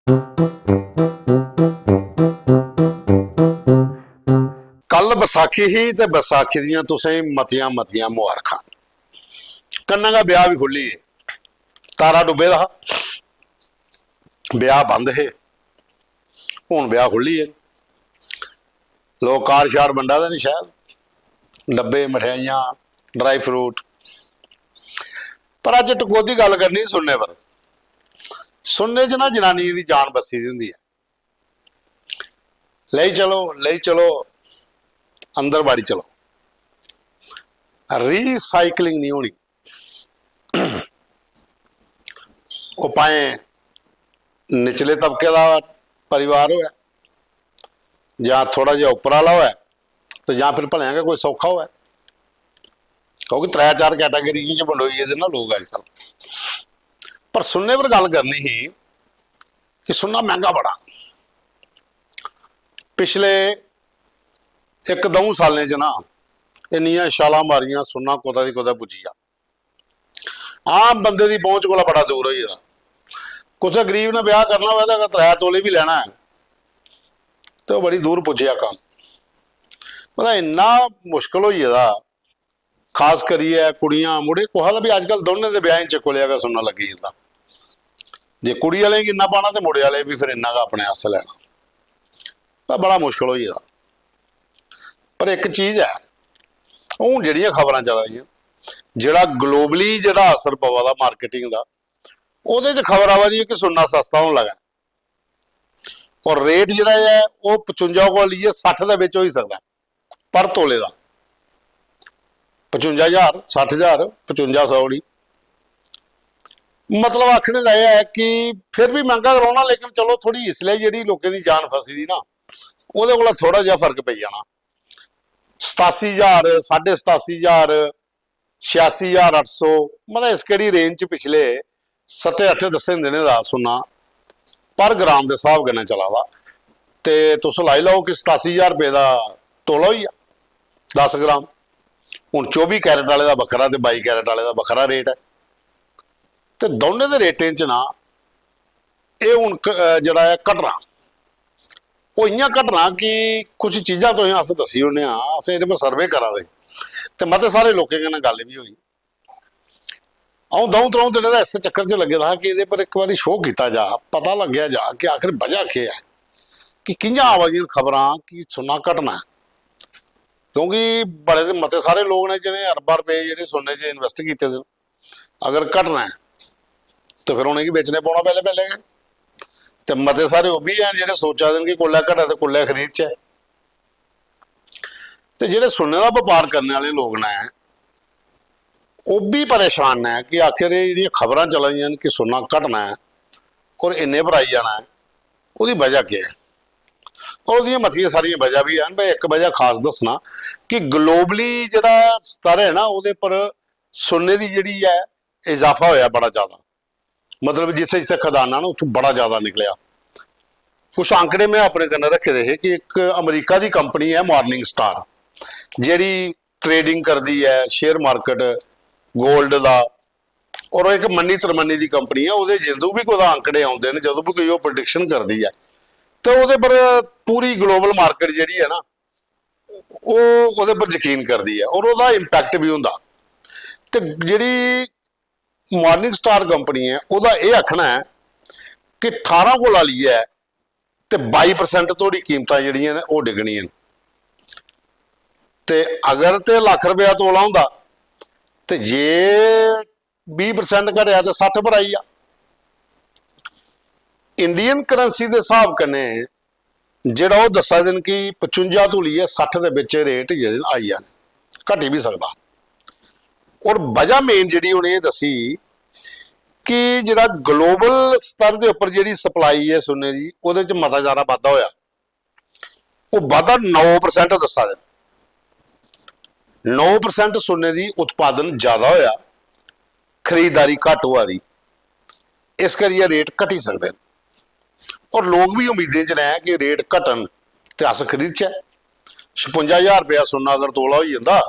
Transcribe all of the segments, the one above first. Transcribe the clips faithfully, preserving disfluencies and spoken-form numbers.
कल बसाखी ही ते बसाखी दियां तुसें मतियां मतियां मुबारखां। कन्नै गै ब्याह बी खु'ल्ली गे। तारा डुब्बे दा हा, ब्याह बंद हे, हून ब्याह खु'ल्ली गे। लोक कार शार बंडा दे न शैल, डब्बे, मठेआइयां, ड्राई फ्रूट। पर अज्ज टकोह्दी गल्ल करनी सुन्ने पर। सुन्ने च ना जनानियें दी जान बस्सी दी होंदी ऐ। लेई चलो, लेई चलो, अंदर बाड़ी चलो। रीसाइकलिंग नहीं होनी। ओह् भाएं निचले तबके दा परिवार होऐ जां थोह्ड़ा जेहा उप्पर आह्ला होऐ, ते जां फिर भलेआं गै कोई सौखा होऐ, क्योंकि त्रै चार कैटेगरियें च बंडोई गेदे ना लोक अजकल। पर सुन्ने पर गल्ल करनी ही कि सुन्ना मैंह्गा बड़ा। पिछले इक द'ऊं सालें च ना इन्नियां छालां मारियां, सुन्ना कुतै दी कुतै पुज्जी गेआ। आम बंदे दी पहुंच कोला बड़ा दूर होई गेदा। कुसै गरीब ने ब्याह करना होऐ ते अगर त्रै तोले बी लैना ऐ ते ओह् बड़ी दूर पुज्जेआ कम्म। मतलब इन्ना मुश्कल होई गेदा, खास करियै कुड़ियां, मुड़े, कुसै दा बी अजकल दौनें दे ब्याहें च इक्को लेआ गै सुन्ना लग्गी जंदा। जे कुड़ी आह्लें गी इन्ना पाना ते मुड़े आह्लें बी फिर इन्ना गै अपने आस्तै लैना। पर बड़ा मुश्कल होई गेदा। पर इक चीज ऐ, हून जेह्ड़ियां खबरां चला दियां, जेह्ड़ा ग्लोबली जेह्ड़ा असर पवा दा मार्केटिंग दा, ओह्दे च खबर आवा दी ऐ कि सुन्ना सस्ता होन लगा ऐ। और रेट जेह्ड़ा ऐ ओह् पचुंजा कोला लेइयै सट्ठ दे बिच होई सकदा ऐ पर तोले दा। पचुंजा ज्हार, सट्ठ ज्हार, पचुंजा सौ नी। मतलब आखने दा एह् ऐ कि फिर बी मैंह्गा रौह्ना, लेकिन चलो थोह्ड़ी इसलै जेह्ड़ी लोकें दी जान फसी दी ना, ओह्दे कोला थोह्ड़ा जेहा फर्क पेई जाना। सतासी ज्हार, साड्ढे सतासी ज्हार, छेआसी ज्हार अट्ठ सौ, मतलब इस केह्ड़ी रेंज च पिछले सत्ते अट्ठे दस्सें दिनें दा सुन्ना पर ग्राम दे स्हाब कन्नै चला दा। ते तुस लाई लैओ कि सतासी ज्हार रपेऽ दा तोला होई गेआ दस ग्राम। हून चौबी कैरेट आह्ले दा बक्खरा ते बाई कैरेट आह्ले दा बक्खरा रेट ऐ। ते दौनें दे रेटें च ना एह् हून क-, अ, जेह्ड़ा ऐ घटना, ओह् इ'यां घटना कि कुछ चीजां तुसें अस दस्सी ओड़ने आं, अस एह्दे पर सर्वे करा दे ते मते सारे लोकें कन्नै गल्ल बी होई। अ'ऊं द'ऊं त्र'ऊं दिनें दा इस चक्कर च लग्गे दा हा कि एह्दे पर इक बारी शो कीता जा, पता लग्गेआ जा कि आखिर बजह केह् ऐ, कि कि'यां आवा दियां न खबरां कि सुन्ना घटना ऐ। क्योंकि बड़े ते मते सारे लोक न जि'नें अरबां रपेऽ जेह्ड़े सुन्ने च इन्वेस्ट कीते दे न। अगर घटना ऐ ते फिर उ'नेंगी बेचने पौना पैह्लें पैह्लें गै। ते मते सारे ओह् बी हैन जेह्ड़े सोचा दे न कि कुल्लै घटै ते कुल्लै खरीदचै। ते जेह्ड़े सुन्ने दा बपार करने आह्ले लोक न, ओह् बी परेशान न कि आखिर एह् जेह्ड़ियां खबरां चला दियां न कि सुन्ना घटना ऐ और इन्ने पर आई जाना ऐ, ओह्दी बजह केह् ऐ? और ओह्दियां मतियां सारियां बजह बी हैन। में इक बजह खास दस्सना कि ग्लोबली जेह्ड़ा स्तर ऐ ना, ओह्दे पर सुन्ने दी जेह्ड़ी ऐ, इजाफा होया बड़ा ज्यादा। मतलब जित्थै जित्थै खदानां न, उत्थूं बड़ा ज्यादा निकलेआ। कुछ आंकड़े में अपने कन्नै रक्खे दे हे कि इक अमेरिका दी कंपनी ऐ मॉर्निंग स्टार, जेह्ड़ी ट्रेडिंग करदी ऐ शेयर मार्केट, गोल्ड दा, और ओह् इक मन्नी तरमन्नी दी कंपनी ऐ। ओह्दे जदूं बी कुतै आंकड़े औंदे न, जदूं बी कोई ओह् प्रेडिक्शन करदी ऐ, ते ओह्दे पर पूरी ग्लोबल मार्केट जेह्ड़ी ऐ ना, ओह् ओह्दे पर यकीन करदी ऐ और ओह्दा इम्पैक्ट बी होंदा। ते जेह्ड़ी मॉर्निंग स्टार कंपनी ऐ, ओह्दा एह् आखना ऐ कि ठारां कोला लेइयै ते बाई परसेंट धोड़ी कीमतां जेह्ड़ियां न, ओह् डिग्गनियां न। ते अगर ते लक्ख रपेआ तोला होंदा, ते जे बीह् परसेंट घटेआ ते सट्ठ पर आई गेआ। इंडियन करेंसी दे स्हाब कन्नै जेह्ड़ा ओह् दस्सा दे न कि पचुंजा तो लेइयै सट्ठ दे बिच रेट जेह्ड़े न आई जाने, घटी बी सकदा। और बजह मेन जेह्ड़ी उ'नें एह् दस्सी कि जेह्ड़ा ग्लोबल स्तर दे उप्पर जेह्ड़ी सप्लाई ऐ सुन्ने दी, ओह्दे च मता सारा बाद्धा होया। ओह् बाद्धा नौ परसेंट दस्सा दे न। नौ परसेंट सुन्ने दी उत्पादन ज्यादा होया, खरीददारी घट्ट होआ दी, इस करियै रेट घटी सकदे न। और लोक बी उम्मीदें च न कि रेट घटन ते अस खरीदचै। छपुंजा ज्हार रपेआ सुन्ना अगर तोला होई जंदा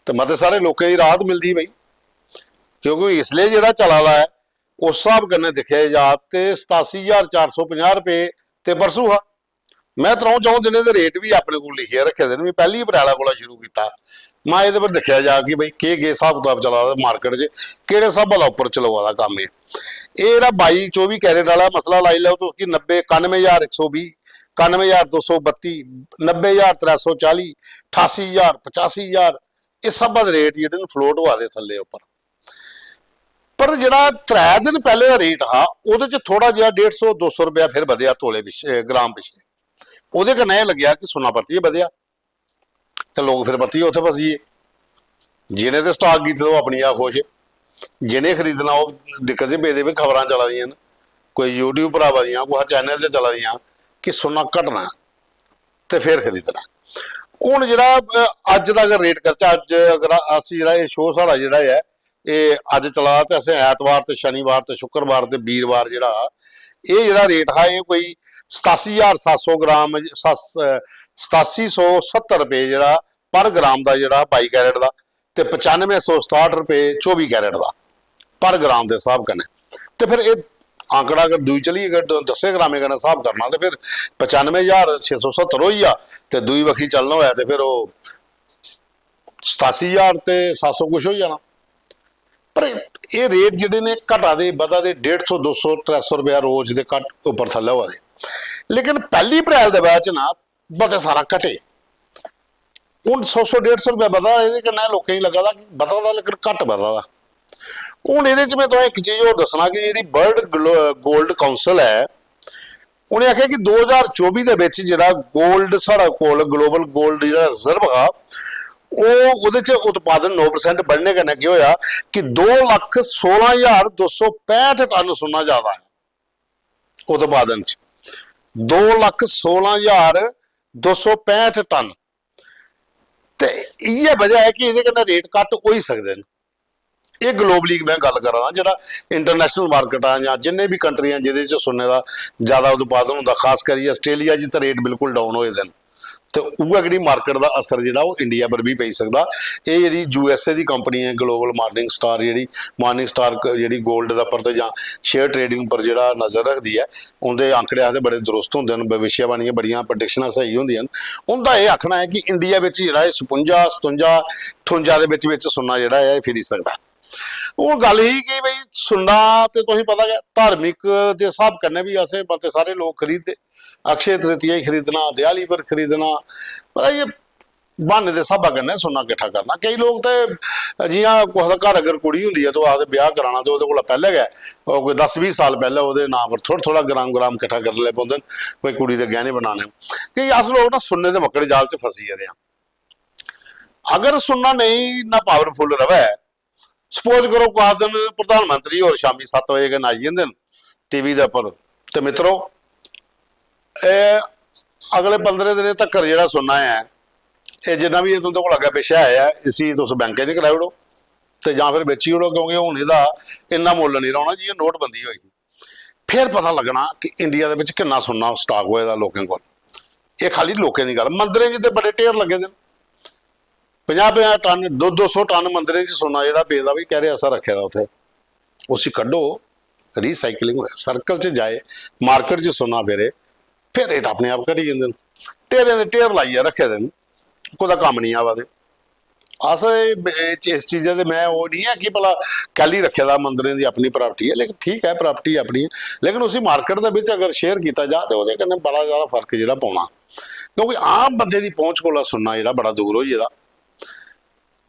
ते मते सारे लोकें गी राहत मिलदी भाई, क्योंकि इसलै जेह्ड़ा चला दा ऐ उस स्हाब कन्नै दिक्खेआ जा ते सतासी ज्हार चार सौ पंजाह् रपेऽ ते परसू हा। में त्र'ऊं च'ऊं दिनें दे रेट बी अपने कोल लिखियै रक्खे दे न, में पैह्ली अप्रैला कोला शुरू कीता। में एह्दे पर दिक्खेआ जा कि भाई केह् केह् स्हाब कताब चला दा मार्केट च, केह्ड़े स्हाबा दा उप्पर चलोआ दा कम्म एह्। एह् जेह्ड़ा बाई चौबी कैरेट आह्ला मसला लाई लैओ तुस कि नब्बे, कानुए ज्हार इक सौ बीह्, कानुए ज्हार दो सौ बत्ती, नब्बे ज्हार त्रै सौ चाली, ठासी ज्हार, पचासी ज्हार, इस स्हाबा दे रेट जेह्ड़े न फ्लोट होआ दे थल्ले उप्पर। पर जेह्ड़ा त्रै दिन पैह्ले दा रेट हा, ओह्दे च थोह्ड़ा जेहा डेढ़ सौ दो सौ रपेआ फिर बधेआ तोले पिच्छे, ग्राम पिच्छे। ओह्दे कन्नै एह् लग्गेआ कि सुन्ना परतियै बधेआ ते लोक फिर परतियै उत्थै फसी गे। जि'नें ते स्टाक कीते दा ओह् अपनी आ खुश, जि'नें खरीदना ओह् दिक्कत च पेदे, भाई खबरां चला दियां न, कोई YouTube पर आवा दियां, कुसै चैनल च चला दियां कि सुन्ना घटना ऐ ते फिर खरीदना। हून जेह्ड़ा, अ, अज्ज दा अगर रेट करचै, अज्ज अगर अस जेह्ड़ा एह् शो साढ़ा जेह्ड़ा ऐ, एह् अज्ज चला दा ते असें ऐतवार ते शनिवार ते शुक्रवार ते बीरवार जेह्ड़ा, एह् जेह्ड़ा रेट हा, एह् कोई सतासी ज्हार सत्त सौ ग्राम, सत्त, अ, सतासी सौ सत्तर रपेऽ जेह्ड़ा पर ग्राम दा जेह्ड़ा बाई कैरेट दा ते पचानुए सौ सताह्ट रपेऽ चौबी कैरेट दा पर ग्राम दे स्हाब कन्नै। ते फिर एह् आंकड़ा अगर दूई चली, अगर द-, दस्सें ग्रामें कन्नै स्हाब करना ते फिर पचानुए ज्हार छे सौ सत्तर होई गेआ ते दूई बक्खी चलना होऐ ते फिर ओह् सतासी ज्हार ते सत्त सौ कुछ होई जाना। पर एह् रेट जेह्ड़े ने घटा दे, बधा दे, डेढ़ सौ, दो सौ, त्रै सौ रपेआ रोज दे घट उप्पर थल्ले होआ दे। लेकिन पैह्ली अप्रैल दे बाद च ना मते सारा घटे। हून सौ सौ डेढ़ सौ रपेआ बधा दा, एह्दे कन्नै लोकें गी लग्गा दा कि बधा दा, लेकिन घट्ट बधा दा। हून एह्दे च में तुसें इक चीज होर दस्सना कि जेह्ड़ी वर्ल्ड गोल्ड काउंसिल ऐ, उ'नें आखेआ कि दो ज्हार चौबी दे बिच जेह्ड़ा गोल्ड साढ़ा कोल, ग्लोबल गोल्ड जेह्ड़ा रिजर्व हा, ओह्, ओह्दे च उत्पादन नौ परसेंट बढ़ने कन्नै केह् होआ कि दो लक्ख सोलां ज्हार दो सौ पैंह्ट टन सुन्ना ज्यादा ऐ उत्पादन च, दो लक्ख सोलां ज्हार दो सौ पैंह्ट टन। ते इ'यै वजह ऐ कि एह्दे कन्नै रेट घट्ट होई सकदे न। एह् ग्लोबली में गल्ल करा दा, जेह्ड़ा इंटरनेशनल मार्केट आ जां जिन्ने बी कंट्री आ जेह्दे च सुन्ने दा ज्यादा उत्पादन होंदा, खास करियै आस्ट्रेलिया च ते रेट बिल्कुल डाउन होए दे न। ते उ'ऐ जेह्ड़ी मार्केट दा असर जेह्ड़ा ओह् इंडिया पर बी पेई सकदा। एह् जेह्ड़ी यूएसए दी कंपनी ऐ ग्लोबल मार्निंग स्टार, जेह्ड़ी मार्निंग स्टार क-, जेह्ड़ी गोल्ड दे उप्पर ते जां शेयर ट्रेडिंग उप्पर जेह्ड़ा नजर रखदी ऐ, उं'दे आंकड़े आखदे बड़े दुरुस्त होंदे न, भविष्यवाणियां बड़ियां, प्रडिक्शनां स्हेई होंदियां न। उं'दा एह् आखना ऐ कि इंडिया बिच जेह्ड़ा एह् छपुंजा, सतुंजा, ठुंजा दे बिच बिच सुन्ना जेह्ड़ा ऐ एह् फिरी सकदा। हून गल्ल ही कि भाई सुन्ना ते तुसें पता गै धार्मिक दे स्हाब कन्नै बी असें मते सारे लोक खरीददे, अक्षय तृतीया गी खरीदना, देआली पर खरीदना, पता इ'यां ब्हान्ने दे स्हाबा कन्नै सुन्ना किट्ठा करना। केईं लोक ते जि'यां कुसै दे घर अगर कुड़ी होंदी ऐ ते ओह् आखदे ब्याह् कराना ते ओह्दे कोला पैह्लें गै ओह् कोई दस बीह् साल पैह्लें ओह्दे नांऽ पर थोह्ड़ा थोह्ड़ा ग्राम ग्राम किट्ठा करन लगी पौंदे न, कोई कुड़ी दे गैह्ने बनाने न। केईं अस लोक ना सुन्ने दे मक्कड़ जाल च फसी गेदे आं। अगर सुन्ना नेईं इन्ना पावरफुल रवै, सपोज करो कुसै दिन प्रधानमंत्री होर शामी सत्त बजे कन्नै आई जंदे न टीवी दे उप्पर, ते मित्रो, एह् अगले पंदरें दिनें तक्कर जेह्ड़ा सुन्ना ऐ, एह् जिन्ना बी एह् तुं'दे कोल अग्गें पिच्छें आया ऐ, इसी तुस बैंकें च कराई ओड़ो ते जां फिर बेची ओड़ो, क्योंकि हून एह्दा इन्ना मुल्ल निं रौह्ना जि'यां नोटबंदी होई ही। फिर पता लग्गना कि इंडिया दे बिच किन्ना सुन्ना स्टाक होए दा लोकें कोल। एह् खाली लोकें दी गल्ल, मंदरें च ते बड़े ढेर लग्गे दे न। पंजाह् पंजाह् टन, दो दो सौ टन मंदरें च सुन्ना जेह्ड़ा पेदा, भाई, कैह्दे आस्तै रक्खे दा उत्थै? उसी कड्ढो, रिसाइकलिंग होऐ, सर्कल च जाए, मार्केट च सुन्ना फिरे, फिर रेट अपने आप घटी जंदे न। ढेरें दे ढेर लाइयै रक्खे दे न, कुतै कम्म निं आवा दे। अस एह्, इस चीजा दे, में ओह् निं ऐ कि भला कैह्ली रक्खे दा, मंदरें दी अपनी प्रापर्टी ऐ, लेकिन ठीक ऐ, प्रापर्टी अपनी ऐ, लेकिन उसी मार्केट दे बिच अगर शेयर कीता जा ते ओह्दे कन्नै बड़ा जैदा फर्क जेह्ड़ा पौना, क्योंकि आम बंदे दी पहुंच कोला सुन्ना जेह्ड़ा बड़ा दूर होई गेदा।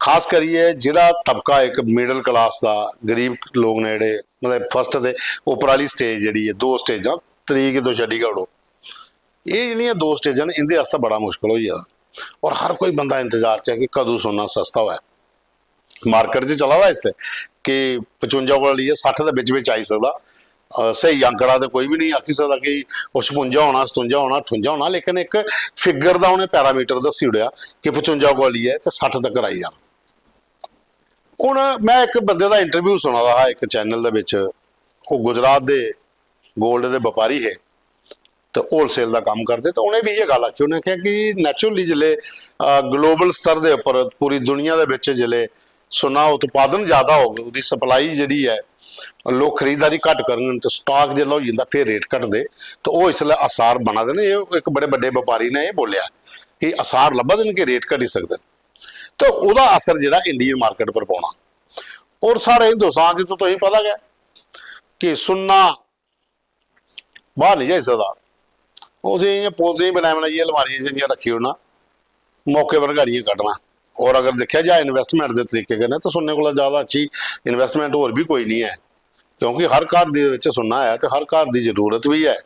खास करियै जेह्ड़ा तबका इक मिडल क्लास दा, गरीब लोक न जेह्ड़े, मतलब फर्स्ट ते उप्पर आह्ली स्टेज जेह्ड़ी ऐ, दो स्टेजां, त्री गी तुस छड्डी गै ओड़ो। एह् जेह्ड़ियां दो स्टेजां न, इं'दे आस्तै बड़ा मुश्कल होई गेदा। और हर कोई बंदा इंतजार च ऐ कि कदूं सुन्ना सस्ता होऐ। मार्केट च चला दा इसलै कि पचुंजा कोला लेइयै सट्ठ दे बिच बिच आई सकदा। अ, स्हेई आंकड़ा ते कोई बी नेईं आखी सकदा कि ओह् छपुंजा होना, सतुंजा होना, ठुंजा होना, लेकिन इक फिगर दा उ'नें पैरामीटर दस्सी ओड़ेआ कि पचुंजा कोला लेइयै ते सट्ठ तक्कर आई जाना। हून में इक बंदे दा इंटरव्यू सुना दा हा इक चैनल दे बिच, ओह् गुजरात दे गोल्ड दे बपारी हे ते होलसेल दा कम्म करदे, ते उ'नें बी इ'यै गल्ल आखी। उ'नें आखेआ कि naturally जिसलै, अ, ग्लोबल स्तर दे उप्पर पूरी दुनिया दे बिच जिसलै सुन्ना उत्पादन ज़्यादा होग, ओह्दी सप्लाई जेह्ड़ी ऐ, लोक खरीददारी घट्ट करङन ते स्टाक जिसलै होई जंदा, फिर रेट घटदे। ते ओह् इसलै आसार बना दे न। एह् इक बड़े बड्डे बपारी ने एह् बोलेआ कि आसार लब्भा दे न कि रेट घटी सकदे न। ते ओह्दा असर जेह्ड़ा इंडियन मार्केट पर पौना। और साढ़े हिंदुस्तान च ते तुसेंगी पता गै कि सुन्ना बाहर नहीं जाई सकदा। उसी इ'यां पोतलियां बनाई बनाइयै लमारियें च इ'यां रक्खी ओड़ना, मौके पर गाड़ियां कड्ढना। और अगर दिक्खेआ जाए इन्वेस्टमेंट दे तरीके कन्नै, तो सुन्ने कोला ज्यादा अच्छी इन्वेस्टमेंट होर बी कोई नहीं ऐ, क्योंकि हर घर दे बिच सुन्ना ऐ ते हर घर दी जरूरत बी ऐ।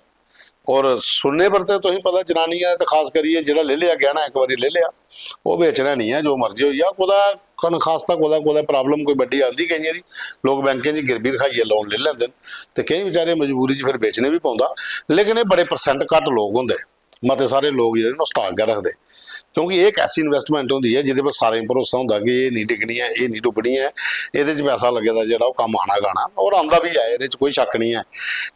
और सुन्ने पर ते तुसेंगी पता, जनानियां ते खास करियै जेह्ड़ा लेई लेआ गैह्ना, इक बारी लेई लेआ, ओह् बेचना नहीं ऐ। जो मर्जी होई जा, कुतै कनखास्ता, कुतै कुतै प्रॉब्लम कोई बड्डी आंदी केइयें दी, लोक बैंकें च गिरवी रखाइयै लोन लेई लैंदे न, ते केईं बेचारे मजबूरी च फिर बेचने बी पौंदा। लेकिन एह् बड़े परसेंट घट्ट लोक होंदे, मते सारे लोक जेह्ड़े न, ओह् स्टाक गै रखदे, क्योंकि एह् इक ऐसी इन्वेस्टमेंट होंदी ऐ, जेह्दे पर सारें गी भरोसा होंदा कि एह् निं डिग्गनी ऐ, एह् निं डुब्बनी ऐ, एह्दे च पैसा लग्गे दा जेह्ड़ा, ओह् कम्म आना गै आना, और आंदा बी ऐ, एह्दे च कोई शक्क निं ऐ।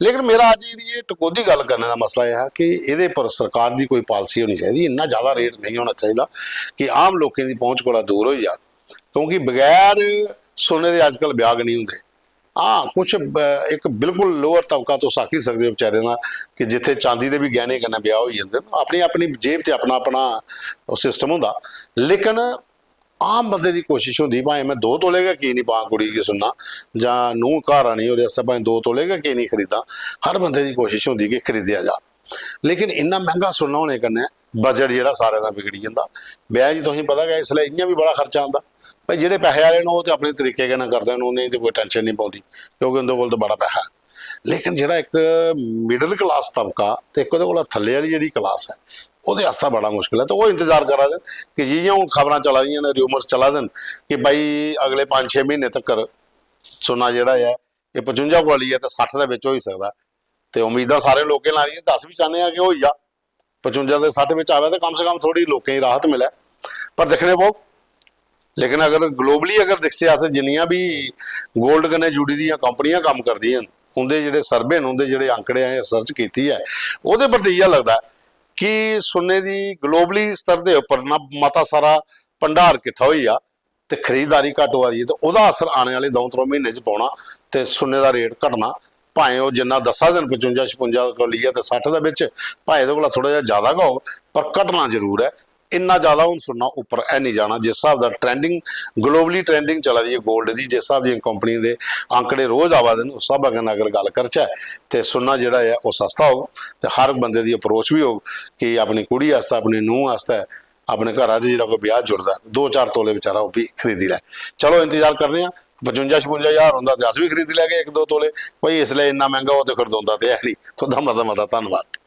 लेकिन मेरा अज्ज जेह्ड़ी एह् टकोह्दी गल्ल करने दा मसला एह् हा कि एह्दे पर सरकार दी कोई पालिसी होनी चाहिदी, इन्ना ज्यादा रेट नेईं होना चाहिदा कि आम लोकें दी पहुंच कोला दूर होई जा, क्योंकि बगैर सुन्ने दे अज्जकल ब्याह गै निं होंदे। हां, कुछ ब-, इक बिल्कुल लोअर तबका तुस आखी सकदे ओ बेचारे दा कि जित्थै चांदी दे बी गैह्ने कन्नै ब्याह होई जंदे न, अपनी अपनी जेब ते अपना अपना सिस्टम होंदा। लेकिन आम बंदे दी कोशिश होंदी, भाएं में दो तोले गै की निं पां कुड़ी गी सुन्ना, जां नूंह् घर आनी ओह्दे आस्तै भाएं दो तोले गै की निं खरीदां, हर बंदे दी कोशिश होंदी कि खरीदेआ जा। लेकिन इन्ना मैंह्गा सुन्ना होने कन्नै बजट जेह्ड़ा सारें दा बिगड़ी जंदा। ब्याह च तुसेंगी पता गै, इसलै इ'यां बी बड़ा खर्चा आंदा। भाई, जेह्ड़े पैहे आह्ले न, ओह् ते अपने तरीके कन्नै करदे न, उ'नेंगी ते कोई टैंशन निं पौंदी, क्योंकि उं'दे कोल ते बड़ा पैहा ऐ। लेकिन जेह्ड़ा इक मिडल क्लास तबका ते इक ओह्दे कोला थल्ले आह्ली जेह्ड़ी क्लास ऐ, ओह्दे आस्तै बड़ा मुश्कल ऐ। ते ओह् इंतजार करा दे न कि जि'यां हून खबरां चला दियां न, रूमर्स चला दे न कि भाई, अगले पंज छे म्हीने तक्कर सुन्ना जेह्ड़ा ऐ, एह् पचुंजा कोला लेइयै ते सट्ठ दे बिच होई सकदा ऐ। ते उम्मीदां सारे लोकें लाई दियां, ते अस बी चाह्न्ने आं कि होई जा, पचुंजा ते सट्ठ बिच आवै, ते कम से कम थोह्ड़ी लोकें गी राहत मिलै। पर दिक्खने पौग। लेकिन अगर ग्लोबली अगर दिखचै अस, जिन्नियां बी गोल्ड कन्नै जुड़ी दियां कंपनियां कम्म करदियां न, उं'दे जेह्ड़े सर्वे न, उं'दे जेह्ड़े आंकड़े असें सर्च कीती ऐ, ओह्दे पर ते इ'यै लगदा ऐ कि सुन्ने दी ग्लोबली स्तर दे उप्पर ना मता सारा भंडार किट्ठा होई गेआ, ते खरीददारी घट्ट होआ दी ऐ, ते ओह्दा असर आने आह्ले द'ऊं त्र'ऊं म्हीनें च पौना। ते सुन्ने दा रेट घटना, भाएं ओह् जिन्ना दस्सा दे न, पचुंजा छपुंजा कोला लेइयै ते सट्ठ दे बिच, भाएं एह्दे कोला थोह्ड़ा जेहा ज्यादा गै होग, पर घटना जरूर ऐ। इन्ना ज्यादा हून सुन्ना उप्पर है निं जाना, जिस स्हाब दा ट्रेंडिंग, ग्लोबली ट्रेंडिंग चला दी ऐ गोल्ड दी, जिस स्हाब दियां कंपनियें दे आंकड़े रोज आवा दे न, उस स्हाबै कन्नै अगर गल्ल करचै, ते सुन्ना जेह्ड़ा ऐ, ओह् सस्ता होग। ते हर बंदे दी अप्रोच बी होग कि अपनी कुड़ी आस्तै, अपनी नूंह् आस्तै, अपने घरा च जेह्ड़ा कोई ब्याह जुड़दा ऐ, दो चार तोले बेचारा ओह् बी खरीदी लै। चलो, इंतजार करने आं, पचुंजा छपुंजा ज्हार होंदा ते अस बी खरीदी लैगे इक दो तोले। भाई, इसलै इन्ना मैंह्गा ओह् ते खरीदोंदा ते है निं। तुं'दा मता मता धन्नवाद।